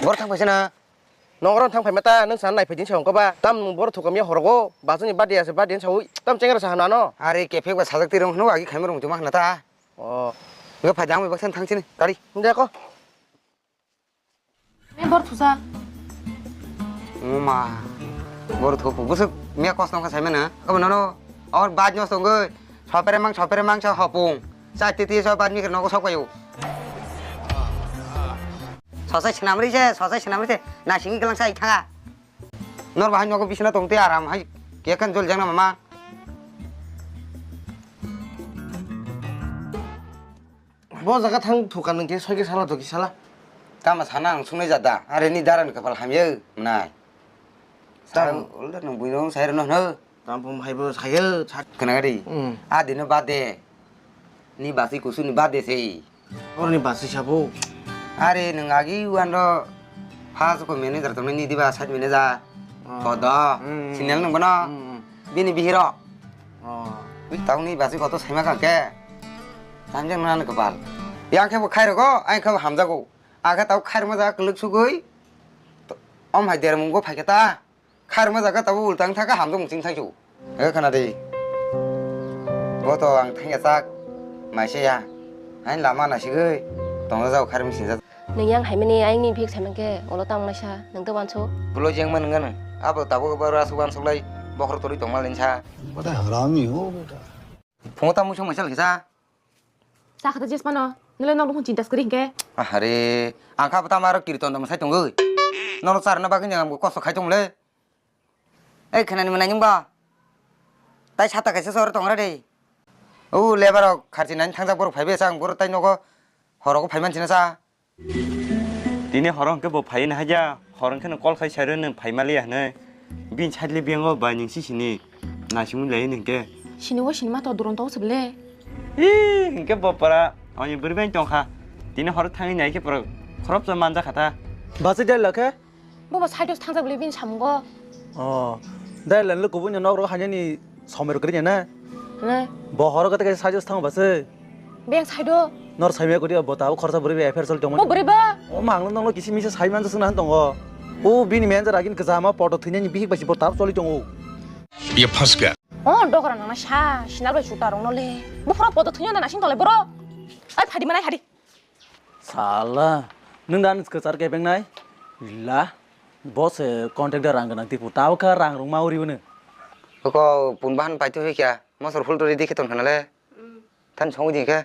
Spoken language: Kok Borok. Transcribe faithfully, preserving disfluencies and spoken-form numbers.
Bor thang phaisa na. Nongro thang phaima ta, nwng sana naiphai din sa wngkha ba. Tam bor thukamya horogo, bachani birthday ase, birthday sawi. Tam chengra sa hana no. Are kephek ba sajak tirong hwnwi agi khaima rung tuma hana ta. Oh. Nge phai jang baksan thang sini, tari. Nde ko. Me bor thusa. Oma. Bor thupu busuk me kos nongkha saimana. Ko nono. Or baj no songoi. Sopere mang, sopere mang sa hopung. Sa titi so baj mi nogo sok payu. Sosai senamri se, sosai senamri se. Naisingni kelang sa ithanga. Nor bahai nogo bisina tongte aram hai. Kekan jol jangna mama. Bo jaga thang thukan nung ke soi ke sala doki sala. Tama sana ang sungnai jada. Are ni daran kapal hamya nai. Tam- Sa ulda nung buino sai rano no. Tampum hai bo saya sa. Kena gari. Hmm. Adi no bade. Ni basi kusu ni bade sei. Or ni basi sabo. Are nung agi wan ro. First ko manager tong ni diba side manager. Ah. Kodo. Hmm. Sinyal nung bono. Hmm. Bini bihiro. Oh. Wi tau ni basi koto saima ka ke. Tamjang nana kepal. Yang khe bo khairo go, ang khe bo hamjago. Akhe tau khairma jaga kwlwk sugui. To-, om hai dermung go phaikhe ta. Khairma jaga tabo ultang thaka hamjak mung ching thangsu. He khana de. Bo to ang thangya chak. Maise ya. Hain lama nasigui. Tongna jao khairma singjak. Nung yang haimani ayang ni bihik saimang khe, ulo tang naisa, nung to wanso. Bulo jeng man nung ano. Abo tabo baro asuk wansuklai. Bokhor tori tongma lensa. Bada harami ho beta. Phungo tamo song maisal kisa. Sa khata jes mano. Nile nok nukhung chinta skri hingke. Ahare, ang kha bata maro kirton dam sai tongoi. Nono charna bagwi nang kosto khai tongole. Ei khnani manai ningba. Tai sata kaisa sor tongra de. O lebar rok kharchi nani thangjak borok phaibe sa ang borok tai nogo horogo phaiman china sa. Tini horo hwnkhe bo phaiwi nahaikya, horo hwnkhe no call khai sairo nwng phaimaliya hinwi. Bini side le biyang o bai nwng sisini naisingwi lai hinkhe. Sini o sini ma to duron to se ble. Ih, hinkhe bo pora oni bwrwi bai tongkha. Tini horo thangwi naikhe pora khoroksa manjakha ta. Bachai dai lakhe? Bo bo side o thangjak ble bini samungo. Oh, dai lan le kubuni nok rok hainani somero kwrwi na. Ne? Bo horo kate kaisa side o thango bachai. Beng side o. Nor saimaya kodi bo tabo khorsa bwrwi bai affair choli tongmani. Bo bwrwi ba? O mang nang kisi misa sai man sung nan tongo. O bini manager agin kajama poto thwinani bihik bai si bo tabo choli tongo. Ye phas gaya. O dogra nang sa sinal bai chuta rong no le. Bo phora poto thwinani nang sing tole boro. Ai phadi manai hadi. Sala, nung dan kachar kebeng nai. La, bo se contractor rang ganang tipu tabo kha rang rung ma uri unu. Ko pun bahan pai tu kya? Mosor full to ready khe tong khana le. Than song di khe.